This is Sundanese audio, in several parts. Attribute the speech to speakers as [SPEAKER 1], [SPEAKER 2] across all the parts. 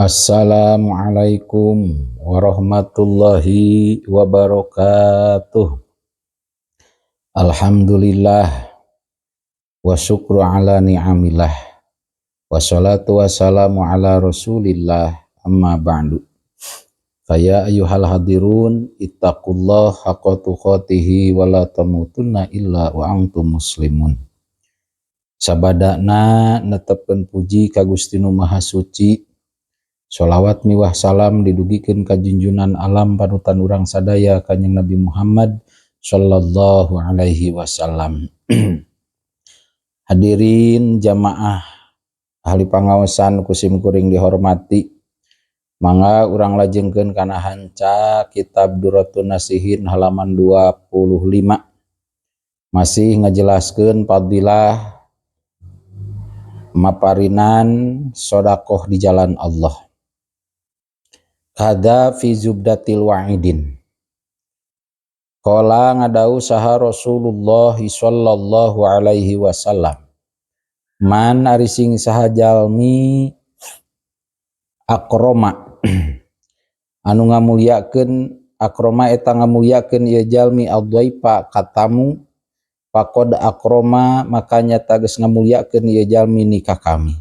[SPEAKER 1] Assalamualaikum warahmatullahi wabarakatuh. Alhamdulillah wa syukru ala ni'amillah, wassalatu wassalamu ala rasulillah, amma ba'du. Faya ayyuhal hadirun, ittaqullah haqqa tuqatihi wa la tamutunna illa wa antum muslimun. Sabadana netepkeun puji ka Gusti Nu Maha Suci. Sholawat miwah salam didugikeun ka junjunan alam, panutan urang sadaya, Kanjeng Nabi Muhammad sallallahu alaihi wasallam. Hadirin jamaah ahli pangaosan ku sim kuring dihormati. Mangga urang lajengkeun kana hanca kitab Durratun Nasihin halaman 25. Masih ngajelaskeun fadilah maparinan sodakoh di jalan Allah. Kada fi zubdatil wa'idin. Qala, ngadawuh saha Rasulullah sallallahu alaihi wasallam. Man, ari sing saha jalmi, akroma, anu ngamuliakeun, akroma, eta ngamuliakeun ieu jalmi, ad-dhaifa, ka tamu, faqad akroma, maka nyata geus ngamuliakeun ieu jalmi, ni ka kami.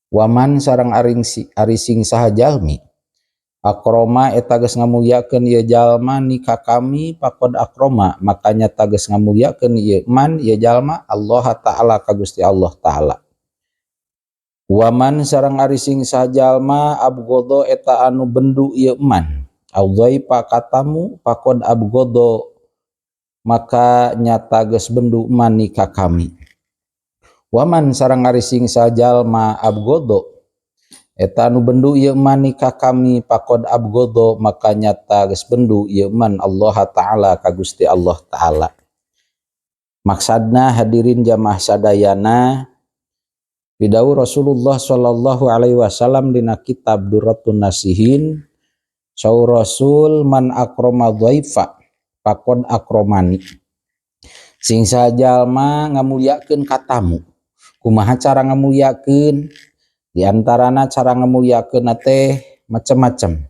[SPEAKER 1] Waman, sareng ari sing saha jalmi, akroma, eta geus ngamuliakeun ieu jalma, ni ka kami, faqad akroma, maka nyata geus ngamuliakeun ieu man, ieu jalma, Allah Ta'ala, ka Gusti Allah Ta'ala. Waman, sareng ari sing saha jalma, abghadha, eta anu bendu ieu man, ad-dhaifa, ka tamu, faqad abghadha, maka nyata geus bendu man ni ka kami. Waman, sareng ari sing saha jalma, abghadha, eta anu bendu ieu man ni ka kami, faqad abghadha, maka nyata geus bendu ieu man, Allah Ta'ala, ka Gusti Allah Ta'ala. Maksadna, hadirin jamaah sadayana, pidawuh Rasulullah sallallahu alaihi wasallam dina kitab Durratun Nasihin, saur Rasul, man akroma dhaifa faqad akromani. Sing sajalma ngamuliakeun ka tamu. Kumaha cara ngamuliakeun? Di antarana cara ngamuliakeun teh macem-macem.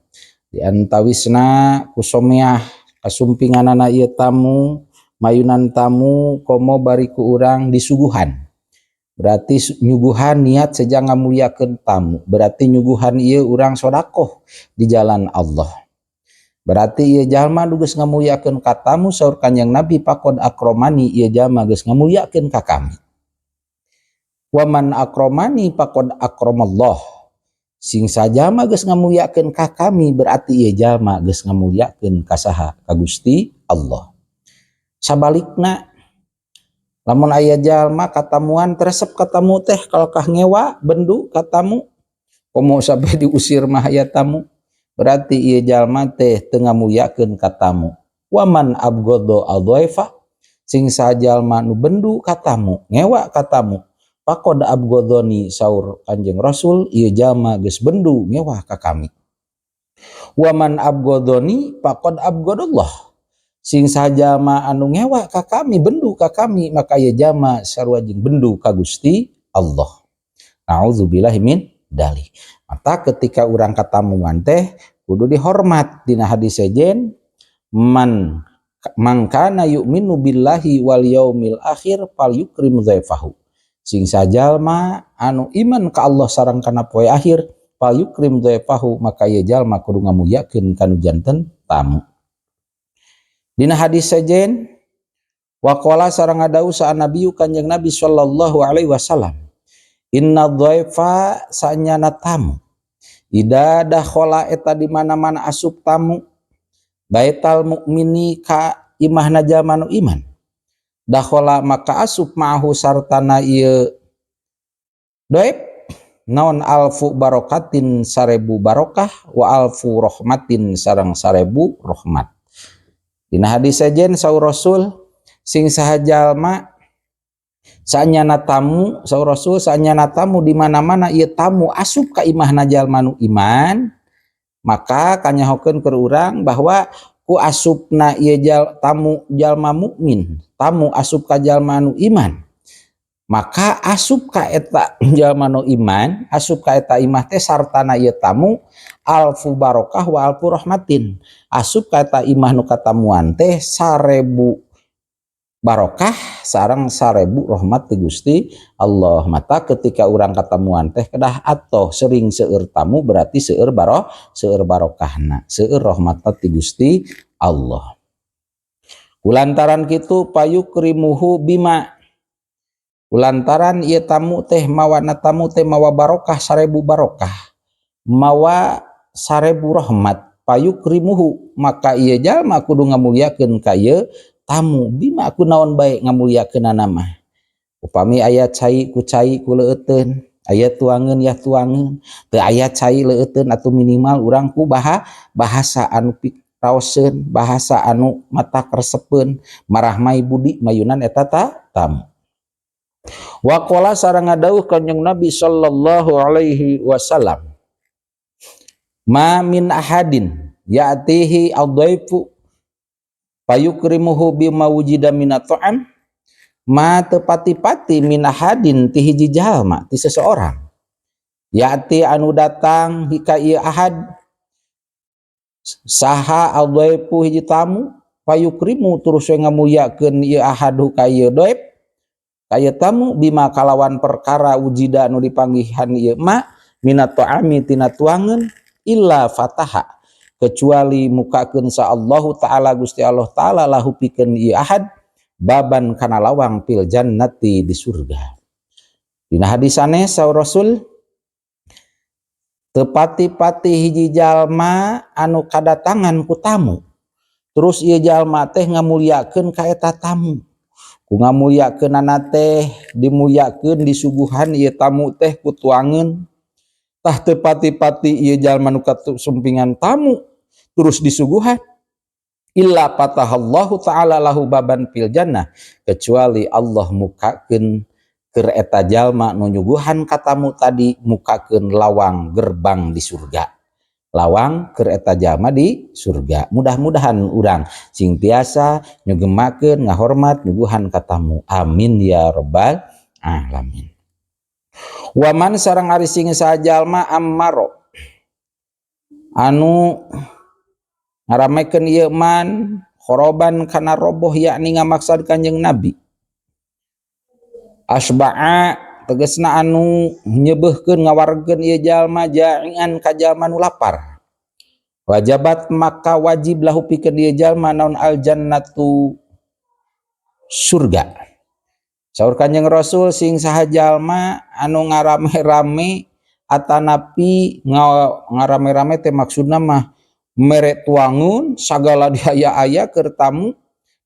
[SPEAKER 1] Di antawisna ku someah kasumpinganana ieu tamu, mayunan tamu, komo bari ku urang disuguhan. Berarti nyuguhan niat seja ngamuliakeun tamu, berarti nyuguhan ieu urang sodakoh di jalan Allah. Berarti ieu jalma nu geus ngamuliakeun ka tamu, saur Kanjeng Nabi, faqad akromani, ieu jalma geus ngamuliakeun ka kami. Waman akromani faqad akramallah. Sing sajalma geus ngamuliakeun ka kami, berarti ieu jalma geus ngamuliakeun ka saha? Ka Gusti Allah. Sabalikna, lamun aya jalma katamuan teu resep ka tamu teh, kalakah ngewa, bendu ka tamu, komo sampai diusir mah aya tamu, berarti ieu jalma teh teu ngamuliakeun ka tamu. Waman abghadha adhaifa, sing sajalma nu bendu ka tamu, ngewa ka tamu, faqad abghadhani, saur Kanjeng Rasul, ieu jalma geus bendu, ngewa ka kami. Waman abghadhani faqad abghadallah. Sing sajalma anu ngewa ka kami, bendu ka kami, maka ieu jalma sarua jeung bendu ka Gusti Allah. Nauzubillahi min dzalik. Maka ketika urang katamuan teh kudu dihormat. Dina hadis sejen, man man kana yu'minu billahi wal yaumil akhir falyukrim dhaifahu. Sing sajalma anu iman ka Allah sareng kana poe akhir, falyukrim dhaifahu, maka ieu jalma kudu ngamuliakeun kanu janten tamu. Dina hadis sejen, waqala, sareng ngadawuh saha Nabi, Kanjeng Nabi sallallahu alaihi wasallam, inna dhaifa, sanyana tamu, ida dakhala, eta di mana-mana asup tamu, baital mukmini, ka imahna jalma nu iman, dakhala, maka asup, ma'ahu, sartana ieu dhaif, naon, alfu barokatin, 1000 barokah, wa alfu rohmatin, sareng 1000 rohmat. Dina hadis sejen, saur Rasul, sing saha jalma sanyana tamu, saur Rasul, sanyana tamu di mana-mana ieu tamu asup ka imahna jalma nu iman, maka kanyahokeun keur urang bahwa ku asupna ieu tamu jalma mukmin, tamu asup ka jalma nu iman, Maka asup ka eta jalma nu iman, asup ka eta imah teh sartana ieu tamu alfu barokah wa alfu rahmatin. Asup ka eta imah nu katamuan teh 1000 barokah sareng 1000 rahmat ti Gusti Allah. Mata ketika urang katamuan teh kedah atoh sering seueur tamu, berarti seueur barokahna, seueur rahmat ti Gusti Allah. Kulantaran kitu payukrimuhu bima, kulantaran ieu tamu teh mawana, tamu teh mawa barokah, 1000 barokah, mawa 1000 rahmat, payukrimuhu maka ieu jalma kudu ngamuliakeun ka ieu tamu bima ku naon bae ngamuliakeunana mah. Upami aya cai, ku cai, ku leueuteun, aya tuangeun, ya tuangeun. Teu aya cai, leueuteun atuh minimal urang ku bahasa anu piraoseun, bahasa anu mata resepeun, marahmai budi mayunan eta tamu. Waqala sareng ngadawuh Kanjeng Nabi sallallahu alaihi wasallam, ma min ahadin ya'tihi ad-dhaifu payukrimuhu bima wujida minat ta'am. Ma tepati-pati min ahadin ti hiji jalma, ti seseorang, ya'ti anu datang hika ieu ahad saha ad-dhaifu hiji tamu, payukrimu terus we ngamuliakeun ieu ahad ka ieu dhaif, ka ieu tamu, bima kalawan perkara wujida anu dipanggihan ieu ma minat ta'ami tina tuangeun, illa fataha kecuali mukakeun sa Allahu ta'ala Gusti Allah ta'ala lahu pikeun ieu ahad baban kana lawang fil jannati di surga. Dina hadis sanes saur Rasul, tepati-pati hiji jalma anu kadatangan ku tamu, terus ieu jalma teh ngamuliakeun ka eta tamu, ku ngamuliakeunana teh dimuliakeun, disuguhan ieu tamu teh ku tuangeun. Tah, teu pati-pati ieu jalma nu kasumpingan tamu terus disuguhan, illa fatahallahu ta'ala lahu baban fil jannah kecuali Allah mukakeun keur eta jalma nu nyuguhan ka tamu tadi, mukakeun lawang gerbang di surga, lawang keur eta jalma di surga. Mudah-mudahan urang sing tiasa nyugemakeun, ngahormat, nyuguhan ka tamu. Amin ya rabbal alamin. Waman sareng ari sing sajalma ammaro anu ngaramekeun ieu man khoroban kana roboh, yakni ngamaksad Kanjeng Nabi asba'a tegesna anu nyebeuhkeun, ngawargeun ieu jalma ja'ian ka jalma nu lapar, wajabat maka wajib lahu pikeun ieu jalma naon aljannatu surga. Saur Kanjeng Rasul, sing saha jalma anu ngarame-rame atanapi ngarame-rame teh maksudna mah mere tuangun sagala diaya-aya keur tamu,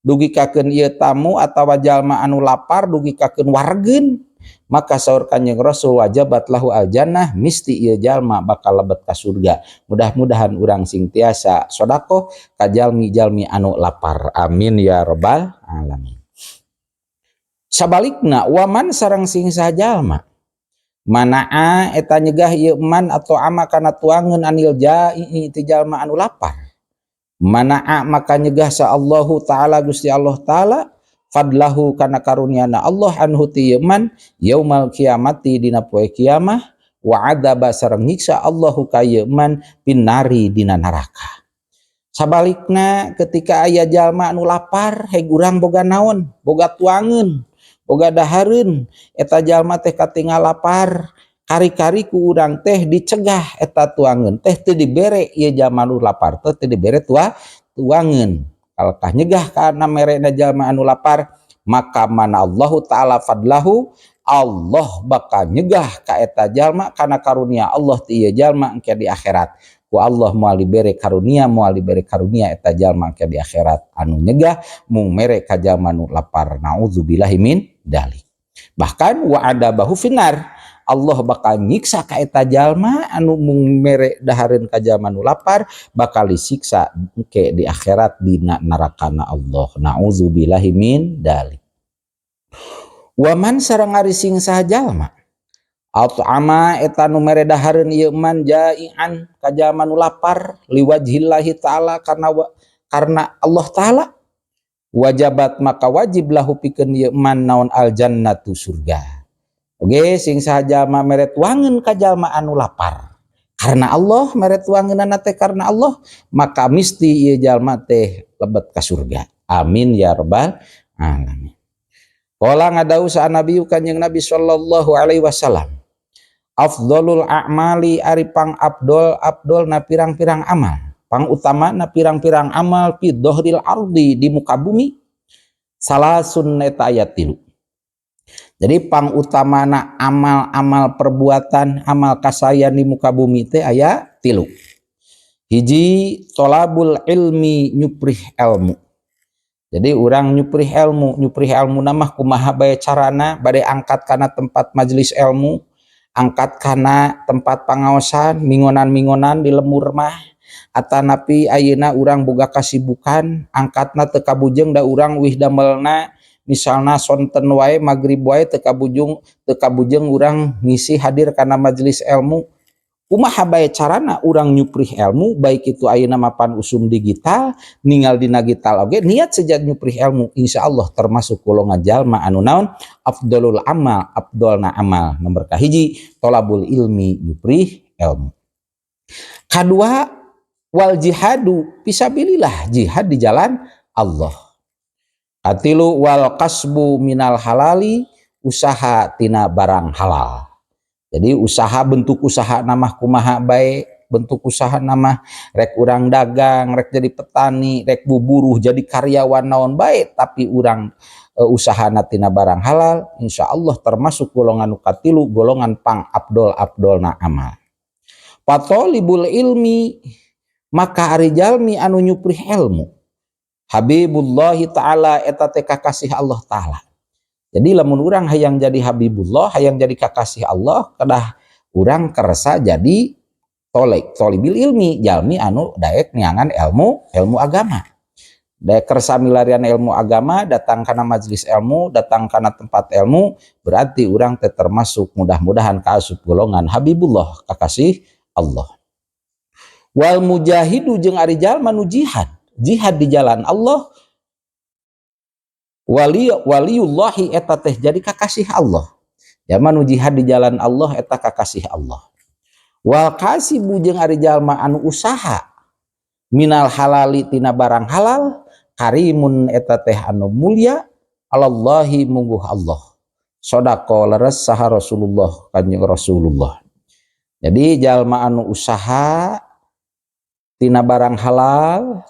[SPEAKER 1] dugi kakeun ieu tamu atawa jalma anu lapar dugi kakeun wargeun, maka saur Kanjeng Rasul wajabat lahu aljannah, misti ieu jalma bakal lebet ka surga. Mudah-mudahan urang sing tiasa sodakoh ka jalmi-jalmi anu lapar. Amin ya robbal alamin. Sabalikna waman sareng sing saha jalma manaa eta nyegah ieu man atau ama kana tuangeun anil jai ti jalma anu lapar, manaa maka nyegah sa Allahu ta'ala Gusti Allah ta'ala fadlahu kana karuniana Allah anhu ti ieu man yaumal kiamati dina poe kiamah, wa adzaba sareng nyiksa Allahu ka ieu man finari dina neraka. Sabalikna ketika aya jalma anu lapar, heg urang boga naon, boga tuangeun, boga dahareun, eta jalma teh katinggal lapar, kari-kari ku urang teh dicegah eta tuangeun teh teu dibere, ieu jalma anu lapar teh teu dibere tuangeun. Kalkah nyegah kana merena jalma anu lapar, maka mana Allahu ta'ala fadlahu, Allah bakal nyegah ka eta jalma kana karunia Allah ti ieu jalma engke di akhirat. Ku Allah moal dibere karunia, moal dibere karunia eta jalma engke di akhirat anu nyegah mung mere ka jalma nu lapar. Naudzubillahi min dalik. Bahkan wa adabahu finnar, Allah bakal nyiksa ka eta jalma anu mung mere dahareun ka jalma nu lapar, bakal disiksa engke di akhirat dina nerakana Allah. Naudzubillahi min dalik. Waman sareng ari sing saha jalma at'ama eta nu mere dahareun ieu man jai'an ka jalma nu lapar liwajhillahi ta'ala karena Allah ta'ala, wajabat maka wajib lahu pikeun ieu man naon aljannatu surga. Oge sing saha jalma mere tuangeun ka jalma anu lapar karena Allah, mere tuangeunana teh karena Allah, maka misti ieu jalma teh lebet ka surga. Amin ya rabbal alamin. Qala, ngadawuh saha Nabi, Kanjeng Nabi sallallahu alaihi wasallam, afdhalul a'mali, ari pang abdol abdol na pirang-pirang amal, pang utama na pirang-pirang amal, fi dhahril ardi, di muka bumi, salasun, eta aya tilu. Jadi pang utamana amal-amal, perbuatan amal kasayan di muka bumi teh aya tilu. Hiji, tolabul ilmi, nyuprih ilmu. Jadi urang nyuprih ilmu, nyuprih ilmu nama kumaha bae carana, bade angkat kana tempat majelis ilmu, angkat kana tempat pangaosan, mingonan-mingonan di lembur mah, atanapi ayeuna urang boga kasibukan, angkatna teu kabujeng da urang wih damelna misalna sonten wae, magrib wae, teu kabujung, teu kabujeng urang ngisi hadir kana majelis ilmu. Kumaha bae carana urang nyuprih ilmu, baik itu ayeuna mapan usum digital, ningal dina digital oge, niat sejat nyuprih ilmu, insya Allah termasuk golongan jalma anu naon, afdalul amal, afdolna amal. Nomor kahiji tolabul ilmi, nyuprih ilmu. Kadua, wal jihadu fisabilillah, jihad di jalan Allah. Katilu, wal kasbu minal halali, usaha tina barang halal. Jadi usaha, bentuk usaha nama kumaha bae, bentuk usaha nama rek urang dagang, rek jadi petani, rek buburuh, jadi karyawan, naon bae, tapi urang usaha tina barang halal, insya Allah termasuk golongan katilu, golongan pang abdol abdolna amal. Fatolibul ilmi, maka ari jalmi anu nyuprih ilmu, Habibullahi ta'ala, eta teh kakasih Allah ta'ala. Jadi lamun urang hayang jadi Habibullah, hayang jadi kakasih Allah, kedah urang kersa jadi tolek tolibil ilmi, jalmi anu daek neangan ilmu, ilmu agama. Daek kersa milarian ilmu agama, datang kana majelis ilmu, datang kana tempat ilmu, berarti urang teh termasuk mudah-mudahan kaasup golongan Habibullah, kakasih Allah. Wal mujahidu, jeung ari jalma nu jihad, jihad di jalan Allah, wali waliullahi, eta teh jadi kakasih Allah. Jalma nu jihad di jalan Allah eta kakasih Allah. Wal kasibu, jeung ari jalma anu usaha, minal halali, tina barang halal, karimun, eta teh anu mulia, alallahi, mungguh Allah. Sodako, leres saha Rasulullah, Kanjeng Rasulullah. Jadi jalma anu usaha tina barang halal,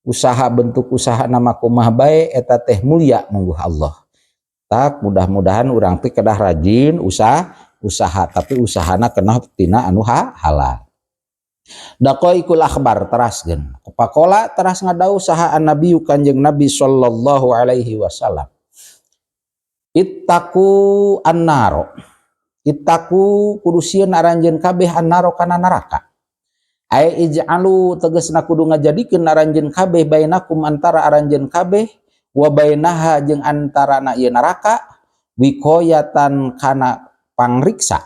[SPEAKER 1] usaha bentuk usaha nama kumaha bae, eta teh mulia mungguh Allah. Tak mudah-mudahan urang teh kedah rajin usaha usaha, tapi usahana kena tina anu halal. Daqaiqul akhbar teraskeun. Faqala, teras ngadawuh saha an Nabi, Kanjeng Nabi sallallahu alaihi wasallam. Ittaqu annaro. Ittaqu, kudu sieun aranjeun kabeh, annaro, kana neraka. Ay ij'alu, tegasna kudu ngajadikeun aranjeun kabeh, bainakum, antara aranjeun kabeh, wa bainaha, jeung antarana ieu neraka, wikoyatan, kana pangriksa.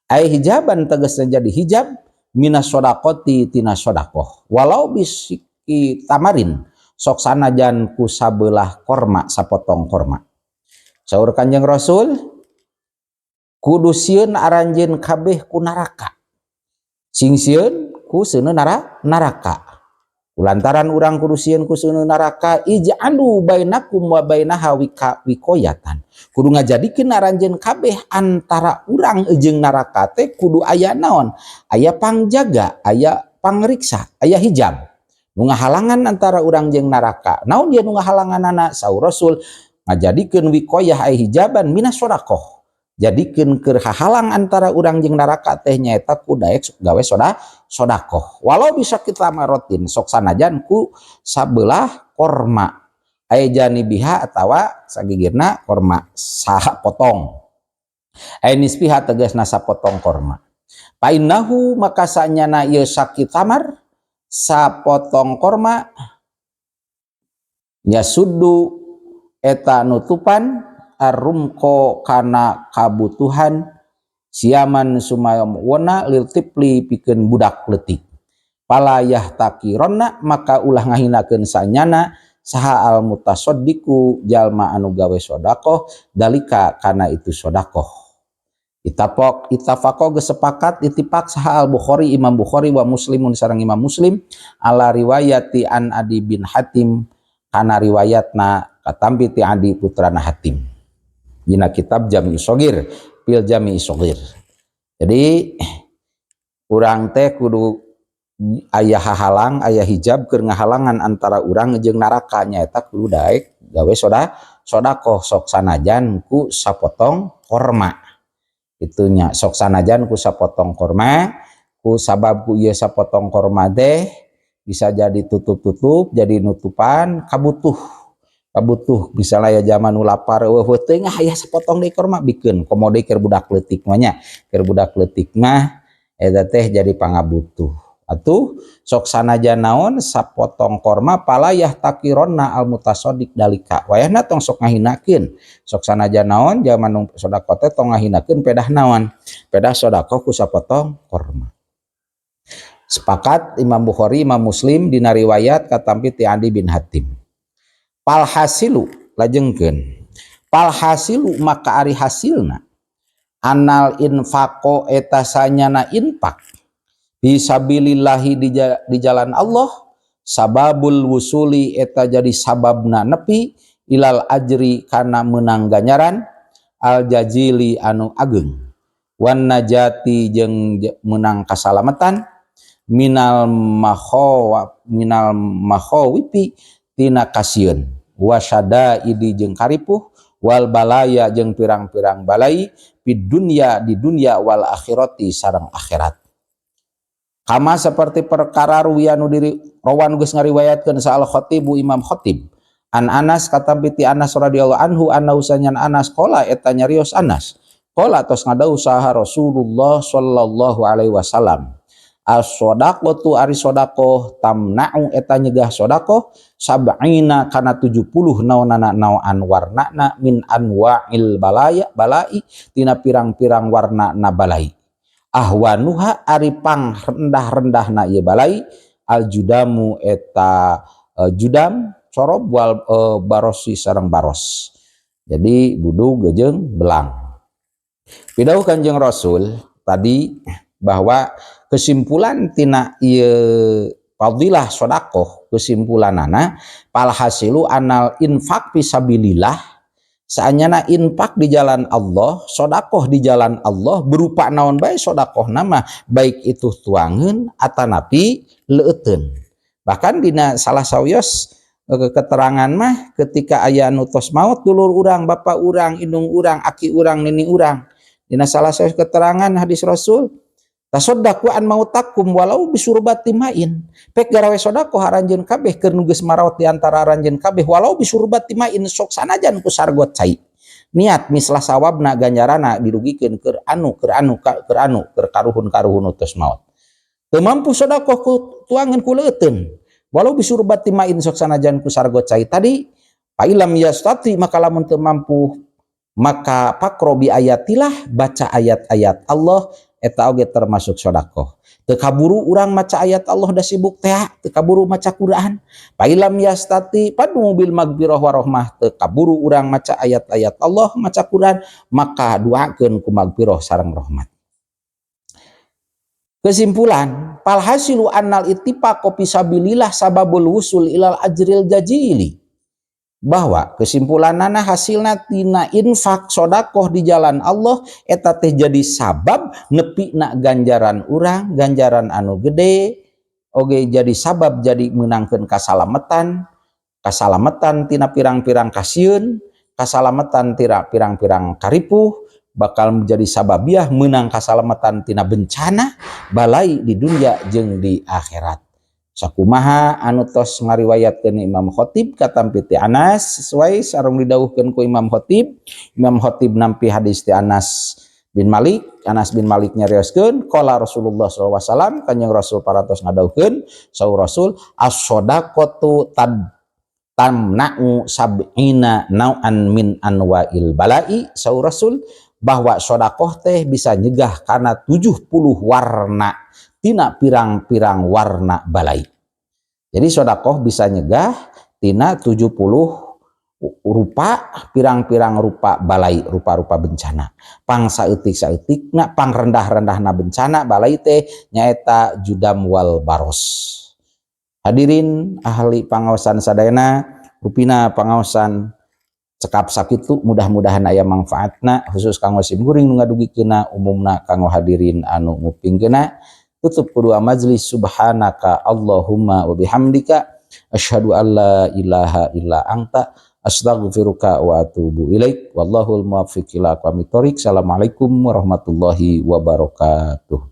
[SPEAKER 1] Ay hijaban, tegasna jadi hijab, minas sodaqoti, tina sodakoh, walau bisyiqqi tamarin, sok sanajan ku sabelah korma, sapotong korma. Saur Kanjeng Rasul, kudu sieun aranjeun kabeh ku neraka, sing sieun ku seuneu neraka. Lantaran urang kudu sieun ku seuneu neraka, ij'alu bainakum wa bainaha wikoyatan, kudu ngajadikeun aranjeun kabeh antara urang jeung neraka teh kudu aya naon, aya pangjaga, aya pangriksa, aya hijab nu ngahalangan antara urang jeung neraka. Naon dia nu ngahalanganana? Saur Rasul, ngajadikeun wikoyah ay hijaban minas sedekah. Jadikeun keur hahalang antara urang jeung neraka teh nyaeta ku daek gawe sodakoh, walau bisyiqqi tamarotin, sok sanajan ku sabelah korma, aya janibiha, atawa sagigirna korma sapotong, aya nisbiha, tegasna sapotong korma. Painnahu, maka sanyana ieu syiqqi tamar, sapotong korma, yasuddu, eta nutupan, arumko, kana kabutuhan, siaman, sumawona, lil tifli, pikeun budak leutik. Fala yahtakironna, maka ulah ngahinakeun sanyana saha al mutasaddiqu, jalma anu gawe sodakoh, dalika, kana itu sodakoh. Ittafaq ittafaqa geus sepakat ittifaq saha al Bukhari, Imam Bukhari, wa Muslimun sareng Imam Muslim, ala riwayati an Adi bin Hatim kana riwayatna katampi ti Adi putrana Hatim dina kitab Jami Shogir, fil Jami Shogir. Jadi urang teh kudu aya hahalang, aya hijab keur ngahalangan antara urang jeung neraka, nyaeta kudu daek gawe sodakoh, sok sanajan ku sapotong korma itunya, sok sanajan ku sapotong korma. Ku sabab ku ieu sapotong korma teh bisa jadi tutup-tutup, jadi nutupan kabutuh kabutuh. Misalnya ya zaman nu lapar, eueuh teu aya sapotong deui korma, bikeun komo deui keur budak leutik mah nya. Keur budak leutik mah eta teh jadi pangabutuh. Atuh sok sanajan naon sapotong korma, fala yahtakironna al mutasaddiq dalika, wayahna tong sok ngahinakeun. Sok sanajan naon zaman nu sedekah teh tong ngahinakeun pedah naon, pedah sedekah ku sapotong korma. Sepakat Imam Bukhari, Imam Muslim dina riwayat katampi ti Adi bin Hatim. Fal hasilu, lajengkeun, fal hasilu maka ari hasilna, annal infaqo eta sanyana infak, fisabilillahi di jalan Allah, sababul wusuli eta jadi sababna nepi, ilal ajri kana menang ganjaran, al jazili anu ageng, wan najati jeung menang kasalamatan, minal makhawifi tina kasieun, wasyadaidi jeung karipuh, wal balaya jeung pirang-pirang balai, fid dunya di dunya, wal akhirati sareng akhirat. Kama seperti perkara ruwiya nu diri rawan geus ngariwayatkeun sa al Khatibu Imam Khatib, an Anas katampi ti Anas radhiyallahu anhu, annahu sanyan Anas qala eta nyarios Anas, qala tos ngadawuh saha Rasulullah sallallahu alaihi wasallam, as-shadaqatu ari sedekah, tamna'u eta nyegah sedekah, sab'ina kana 70 naonana naoan warnana, min anwa'il balaya balai tina pirang-pirang warna na balai. Ahwanuha ari pang rendah-rendahna ieu balai, al judamu eta judam corob, wal barosi sareng baros, jadi budug jeung belang. Pidawuh Kanjeng Rasul tadi bahwa kesimpulan tina ieu fadilah sodakoh, kesimpulanana fal hasilu annal infak fisabilillah, saanyana infak di jalan Allah, sodakoh di jalan Allah, berupa naon bae sodakoh nama, baik itu tuangan atanapi leuteun. Bahkan dina salah sawios keterangan mah ketika aya nu tos maut, dulur urang, bapak urang, indung urang, aki urang, nini urang, dina salah sawios keterangan hadis Rasul, tasoddaqu an mautakum walau bisurbati ma'in, pek garawe sodakoh aranjeun kabeh keur nu geus maraot di antara aranjeun kabeh, walau bisurbati ma'in sok sanajan ku sargot cai. Niat mislah sawabna, ganjarana dirugikeun keur anu keur anu keur anu keur karuhun-karuhun tos maot. Teu mampu sodakoh ku tuangan, ku leuteun, walau bisurbati ma'in sok sanajan ku sargot cai tadi. Fa illam yastati maka lamun teu mampu, maka faqro bi ayatillah, baca ayat-ayat Allah eta oge termasuk sodakoh. Teu kaburu urang maca ayat Allah da sibuk teh, teu kaburu maca Quran. Fa illam yastati fad'u bil magfirah warahmah, teu kaburu urang maca ayat-ayat Allah, maca Quran, maka doakeun ku magfirah sareng rahmat. Kesimpulan, fal hasilu annal infaqo fisabilillah sababul wusul ilal ajril jazili, bahwa kesimpulanana hasilna tina infak sodakoh di jalan Allah eta teh jadi sabab nepi na ganjaran urang, ganjaran anu gede. Oge jadi sabab jadi menangkan kasalamatan, kasalamatan tina pirang-pirang kasieun, kasalamatan tina pirang-pirang karipuh, bakal menjadi sababiah menang kasalamatan tina bencana balai di dunia jeung di akhirat. Sakumaha anu tos ngariwayatkeun Imam Khatib katampi ti Anas, sesuai sareng didawuhkeun ku Imam Khatib. Imam Khatib nampi hadis ti Anas bin Malik. Anas bin Malik nyarioskeun, qala Rasulullah SAW, Kanjeng Rasul parantos ngadawuhkeun, saur Rasul, as-shadaqatu tad tamna'u sab'ina nau'an min anwa'il bala'i. Saur Rasul bahwa sodakoh teh bisa nyegah karena 70 warna tina pirang-pirang warna balai. Jadi sodakoh bisa nyegah tina 70 Rupa pirang-pirang rupa balai, rupa-rupa bencana. Pang saeutik-saeutikna, pang rendah-rendahna bencana balai teh nyaeta judam wal baros. Hadirin ahli pangaosan sadayana, rupina pangaosan cekap sakitu, mudah-mudahan aya manfaatna khusus kanggo sim kuring nu ngadugikeunna, umumna kanggo hadirin anu ngupingkeunna. Tutup ku doa majlis. Subhanaka Allahumma wa bihamdika, asyhadu an la ilaha illa anta, astaghfiruka wa atubu ilaik. Wallahul muwaffiq ila aqwamit thoriq. Assalamualaikum warahmatullahi wabarakatuh.